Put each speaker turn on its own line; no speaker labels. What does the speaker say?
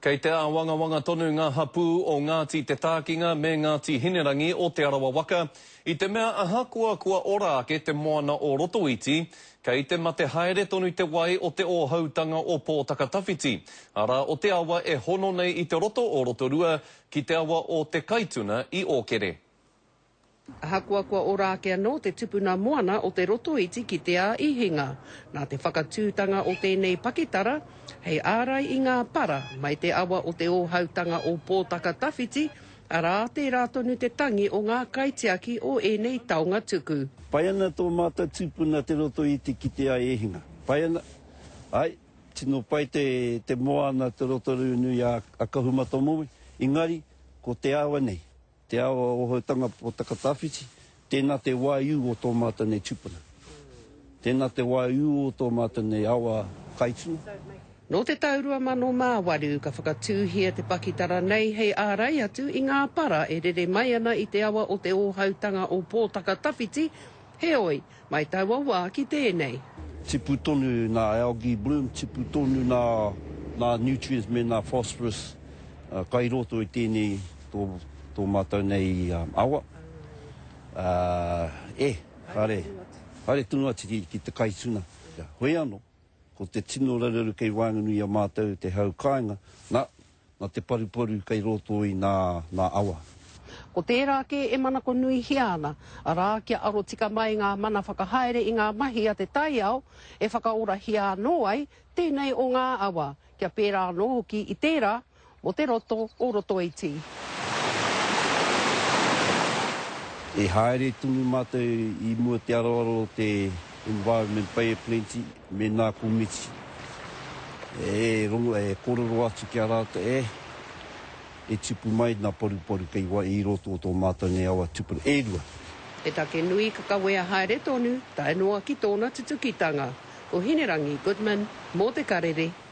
Kei te āwangawanga tonu ngā hapū o Ngāti Te Tākinga me Ngāti Hinerangi o Te Arawa waka i te mea ahakoa kua ora ake te moana o Rotoiti, kei te mate haere tonu te wai o te ōhautanga o Pōtaka Tawhiti, arā o te awa e hono nei i te roto o Rotorua ki te awa o Te Kaituna i Ōkere.
Ahakoa kua ora ake anō te tupuna moana o Te Rotoiti ki Te Ā-ihinga, nā te whakatūtanga o tēnei pakitara hei ārai i ngā para mai te awa o te ōhautanga o Pōtaka Tawhiti, arā, tērā tonu te tangi o ngā kaitiaki o ēnei taonga tuku.
Pai ana tō mātou tupuna Te Rotoiti ki Te Ā-ihinga. Pai ana, āe, tino pai te moana Te Rotorua-nui a Kahumatamoe, engari ko te awa nei, Te awa o Hautanga Pōtaka-Tawhiti, tēnā te waiū o tō mātou nei tupuna. Tēnā te waiū o tō mātou nei awa kaituna.
Nō te tau 2008 ka whakatūhia te pakitara nei hei ārai atu i ngā para e rere mai ana i te awa o Te Ōhautanga o Pōtaka-Tawhiti, heoi, Mai taua wā ki tēnei.
Tipu tonu nā algae bloom, tipu tonu nā nā nutrients me nā phosphorus kai roto i tēnei tō, tō mātou nei awa. E, haere, haere tonu atu ki, ki te kaituna. Hoi anō, ko te tino raruraru kei waenganui i a mātou te hau kāinga, nā, Na te paruparu kei roto i na na awa.
Ko tērā kē e manakonuihia ana, arā, kia aro tika mai ngā mana whakahaere i ngā mahi a te taiao e whakaorahia anō ai tēnei o ngā awa, kia pērā anō hoki i tērā mō te roto o Rotoiti.
E haere tonu mātou i mua te aroaro o te Environment Bay of Plenty me nā komiti e rongo, e kōrero atu ki a rātou, e, e tipu mai nā paruparu kei wai i roto o tō mātou nei awa tupuna, e rua.
He take nui ka kawea haere tonu tae noa ki tōna tutukitanga. Ko Hinerangi Goodman mō Te Karere.